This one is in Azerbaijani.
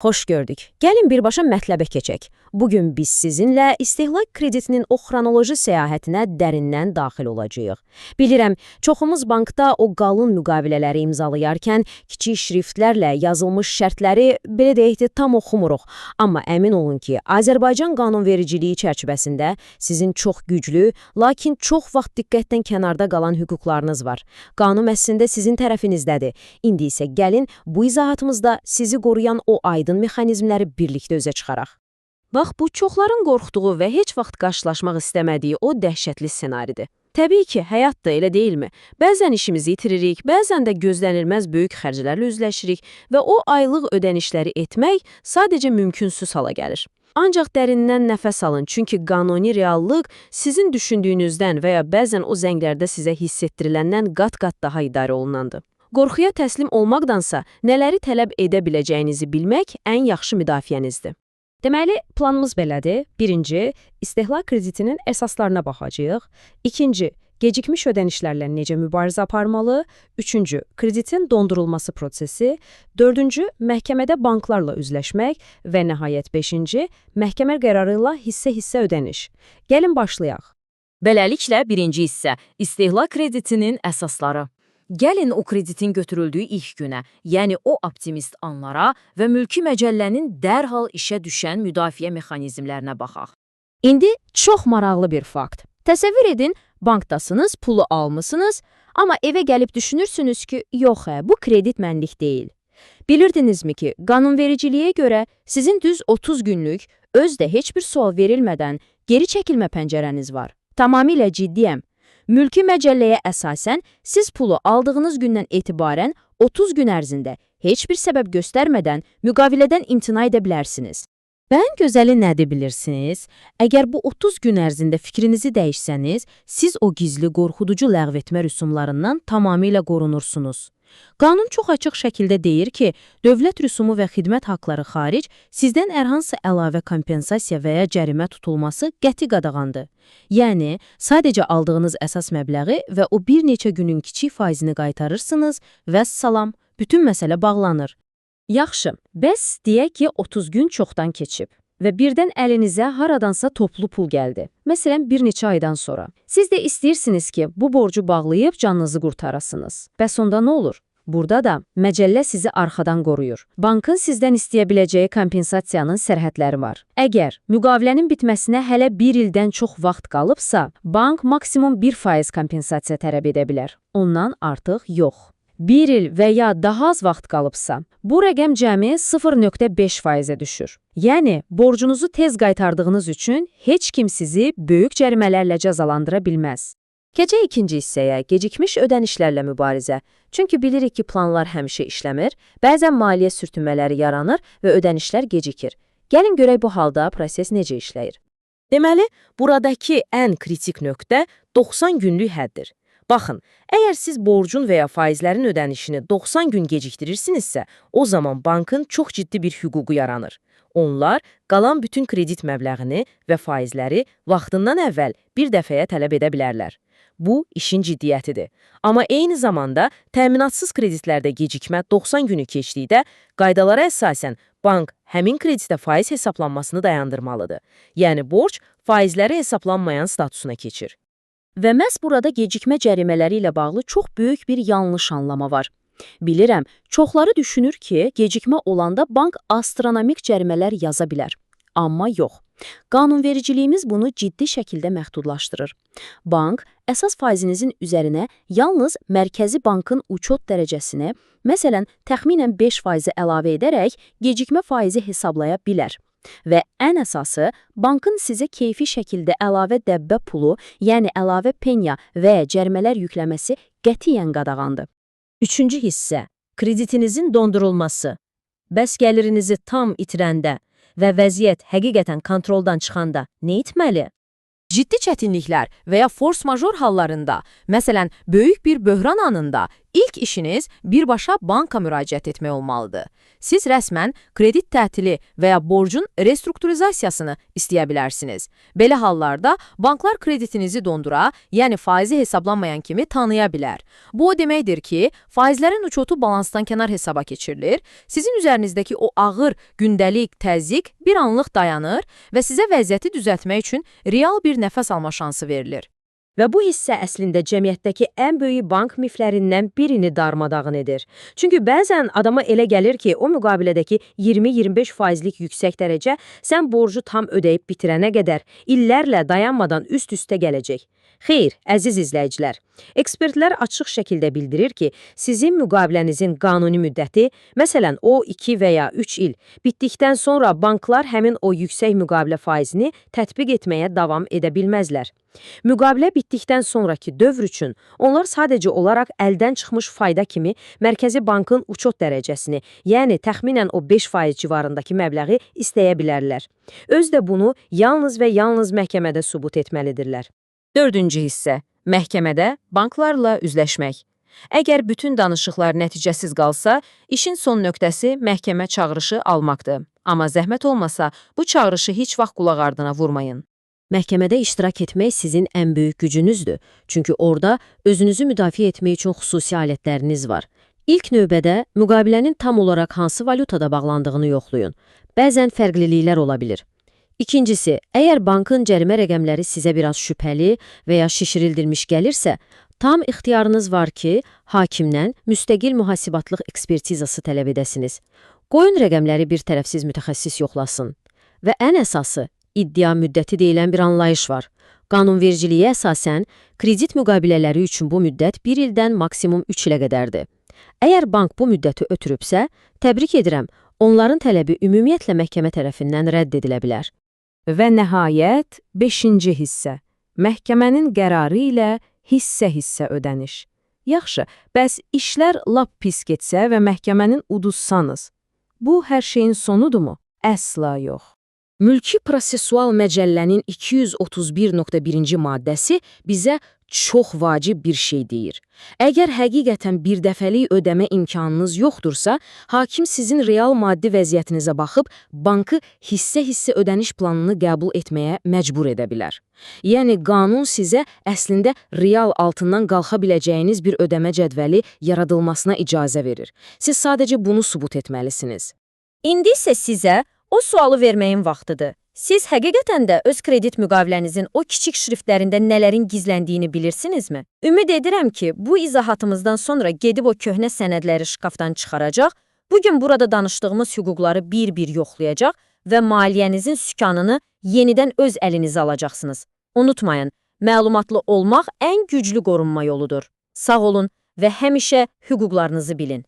Xoş gördük. Gəlin birbaşa mətləbə keçək. Bugün biz sizinlə istehlak kreditinin o xronoloji səyahətinə dərindən daxil olacağıq. Bilirəm, çoxumuz bankda o qalın müqavilələri imzalayarkən kiçik şriftlərlə yazılmış şərtləri, belə deyək də, tam oxumuruq. Amma əmin olun ki, Azərbaycan qanunvericiliyi çərçivəsində sizin çox güclü, lakin çox vaxt diqqətdən kənarda qalan hüquqlarınız var. Qanun əslində sizin tərəfinizdədir. İndi isə gəlin bu izahatımızda sizi qoruyan o aydın mexanizmləri birlikdə üzə çıxaraq. Bax, bu çoxların qorxduğu və heç vaxt qarşılaşmaq istəmədiyi o dəhşətli ssenaridir. Təbii ki, həyat da elə deyilmi? Bəzən işimizi itiririk, bəzən də gözlənilməz böyük xərclərlə üzləşirik və o aylıq ödənişləri etmək sadəcə mümkünsüz hala gəlir. Ancaq dərindən nəfəs alın, çünki qanuni reallıq sizin düşündüyünüzdən və ya bəzən o zənglərdə sizə hiss etdiriləndən qat-qat daha idarə olunandır. Qorxuya təslim olmaqdansa, nələri tələb edə biləcəyinizi bilmək ən yaxşı müdafiənizdir. Deməli, planımız belədir. Birinci, istehlak kreditinin əsaslarına baxacağıq. İkinci, gecikmiş ödənişlərlə necə mübarizə aparmalı? Üçüncü, kreditin dondurulması prosesi. Dördüncü, məhkəmədə banklarla üzləşmək və nəhayət beşinci, məhkəmə qərarı ilə hissə-hissə ödəniş. Gəlin başlayaq. Beləliklə, birinci hissə, istehlak kreditinin əsasları. Gəlin o kreditin götürüldüyü ilk günə, yəni o optimist anlara və mülki məcəllənin dərhal işə düşən müdafiə mexanizmlərinə baxaq. İndi çox maraqlı bir fakt. Təsəvvür edin, bankdasınız, pulu almısınız, amma evə gəlib düşünürsünüz ki, yox hə, bu kredit mənlik deyil. Bilirdinizmi ki, qanunvericiliyə görə sizin düz 30 günlük, özü də heç bir sual verilmədən geri çəkilmə pəncərəniz var. Tamamilə ciddiyəm. Mülki məcəlləyə əsasən siz pulu aldığınız gündən etibarən 30 gün ərzində heç bir səbəb göstərmədən müqavilədən imtina edə bilərsiniz. Ən gözəli nədir bilirsiniz? Əgər bu 30 gün ərzində fikrinizi dəyişsəniz, siz o gizli qorxuducu ləğv etmə rüsumlarından tamamilə qorunursunuz. Qanun çox açıq şəkildə deyir ki, dövlət rüsumu və xidmət haqları xaric sizdən hər hansı əlavə kompensasiya və ya cərimə tutulması qəti qadağandır. Yəni, sadəcə aldığınız əsas məbləği və o bir neçə günün kiçik faizini qaytarırsınız və salam, bütün məsələ bağlanır. Yaxşı, bəs deyək ki, 30 gün çoxdan keçib və birdən əlinizə haradansa toplu pul gəldi. Məsələn, bir neçə aydan sonra. Siz də istəyirsiniz ki, bu borcu bağlayıb canınızı qurtarasınız. Bəs onda nə olur? Burada da məcəllə sizi arxadan qoruyur. Bankın sizdən istəyə biləcəyi kompensasiyanın sərhədləri var. Əgər müqavilənin bitməsinə hələ bir ildən çox vaxt qalıbsa, bank maksimum 1% kompensasiya tələb edə bilər. Ondan artıq yox. Bir il və ya daha az vaxt qalıbsa, bu rəqəm cəmi 0,5%-ə düşür. Yəni, borcunuzu tez qaytardığınız üçün heç kim sizi böyük cərimələrlə cəzalandıra bilməz. Keçək ikinci hissəyə, gecikmiş ödənişlərlə mübarizə. Çünki bilirik ki, planlar həmişə işləmir, bəzən maliyyə sürtünmələri yaranır və ödənişlər gecikir. Gəlin görək bu halda proses necə işləyir. Deməli, buradakı ən kritik nöqtə 90 günlük həddir. Baxın, əgər siz borcun və ya faizlərin ödənişini 90 gün gecikdirirsinizsə, o zaman bankın çox ciddi bir hüququ yaranır. Onlar qalan bütün kredit məbləğini və faizləri vaxtından əvvəl bir dəfəyə tələb edə bilərlər. Bu, işin ciddiyyətidir. Amma eyni zamanda təminatsız kreditlərdə gecikmə 90 günü keçdikdə qaydalara əsasən bank həmin kreditə faiz hesablanmasını dayandırmalıdır. Yəni borc faizləri hesablanmayan statusuna keçir. Və məhz burada gecikmə cərimələri ilə bağlı çox böyük bir yanlış anlama var. Bilirəm, çoxları düşünür ki, gecikmə olanda bank astronomik cərimələr yaza bilər. Amma yox. Qanunvericiliyimiz bunu ciddi şəkildə məhdudlaşdırır. Bank əsas faizinizin üzərinə yalnız Mərkəzi Bankın uçot dərəcəsini, məsələn, təxminən 5%-i əlavə edərək gecikmə faizi hesablaya bilər. Və ən əsası, bankın sizə keyfi şəkildə əlavə dəbbə pulu, yəni əlavə penya və ya cərimələr yükləməsi qətiyyən qadağandır. Üçüncü hissə, kreditinizin dondurulması. Bəs gəlirinizi tam itirəndə və vəziyyət həqiqətən kontroldan çıxanda nə etməli? Ciddi çətinliklər və ya force-major hallarında, məsələn, böyük bir böhran anında İlk işiniz birbaşa banka müraciət etmək olmalıdır. Siz rəsmən kredit tətili və ya borcun restrukturizasiyasını istəyə bilərsiniz. Belə hallarda banklar kreditinizi dondura, yəni faizi hesablanmayan kimi tanıya bilər. Bu o deməkdir ki, faizlərin uçotu balansdan kənar hesaba keçirilir, sizin üzərinizdəki o ağır gündəlik təzyiq bir anlıq dayanır və sizə vəziyyəti düzəltmək üçün real bir nəfəs alma şansı verilir. Və bu hissə əslində cəmiyyətdəki ən böyük bank miflərindən birini darmadağın edir. Çünki bəzən adama elə gəlir ki, o müqavilədəki 20-25 faizlik yüksək dərəcə sən borcu tam ödəyib bitirənə qədər illərlə dayanmadan üst-üstə gələcək. Xeyr, əziz izləyicilər, ekspertlər açıq şəkildə bildirir ki, sizin müqavilənizin qanuni müddəti, məsələn o 2 və ya 3 il bitdikdən sonra banklar həmin o yüksək müqavilə faizini tətbiq etməyə davam edə bilməzlər. Müqavilə bitdikdən sonrakı dövr üçün onlar sadəcə olaraq əldən çıxmış fayda kimi Mərkəzi Bankın uçot dərəcəsini, yəni təxminən o 5% civarındakı məbləği istəyə bilərlər. Özü də bunu yalnız və yalnız məhkəmədə sübut etməlidirlər. Dördüncü hissə: Məhkəmədə banklarla üzləşmək. Əgər bütün danışıqlar nəticəsiz qalsa, işin son nöqtəsi məhkəmə çağırışı almaqdır. Amma zəhmət olmasa, bu çağırışı heç vaxt qulaq ardına vurmayın. Məhkəmədə iştirak etmək sizin ən böyük gücünüzdür. Çünki orada özünüzü müdafiə etmək üçün xüsusi alətləriniz var. İlk növbədə müqavilənin tam olaraq hansı valyutada bağlandığını yoxlayın. Bəzən fərqliliklər ola bilir. İkincisi, əgər bankın cərimə rəqəmləri sizə biraz şübhəli və ya şişirildilmiş gəlirsə, tam ixtiyarınız var ki, hakimdən müstəqil mühasibatlıq ekspertizası tələb edəsiniz. Qoyun rəqəmləri bir tərəfsiz mütəxəssis yoxlasın. Və ən əsası, iddia müddəti deyilən bir anlayış var. Qanunvericiliyə əsasən, kredit müqavilələri üçün bu müddət 1 ildən maksimum 3 ilə qədərdir. Əgər bank bu müddəti ötürübsə, təbrik edirəm, onların tələbi ümumiyyətlə məhkəmə tərəfindən rədd edilə bilər. Və nəhayət, beşinci hissə. Məhkəmənin qərarı ilə hissə-hissə ödəniş. Yaxşı, bəs işlər lap pis getsə və məhkəmənin uduzsanız, bu hər şeyin sonudurmu? Əsla yox. Mülki Prosessual Məcəllənin 231.1-ci maddəsi bizə çox vacib bir şey deyir. Əgər həqiqətən bir dəfəlik ödəmə imkanınız yoxdursa, hakim sizin real maddi vəziyyətinizə baxıb bankı hissə-hissə ödəniş planını qəbul etməyə məcbur edə bilər. Yəni qanun sizə əslində real altından qalxa biləcəyiniz bir ödəmə cədvəli yaradılmasına icazə verir. Siz sadəcə bunu sübut etməlisiniz. İndi isə sizə o sualı verməyin vaxtıdır. Siz həqiqətən də öz kredit müqavilənizin o kiçik şriftlərində nələrin gizləndiyini bilirsinizmi? Ümid edirəm ki, bu izahatımızdan sonra gedib o köhnə sənədləri şkafdan çıxaracaq, bugün burada danışdığımız hüquqları bir-bir yoxlayacaq və maliyyənizin sükanını yenidən öz əlinizə alacaqsınız. Unutmayın, məlumatlı olmaq ən güclü qorunma yoludur. Sağ olun və həmişə hüquqlarınızı bilin.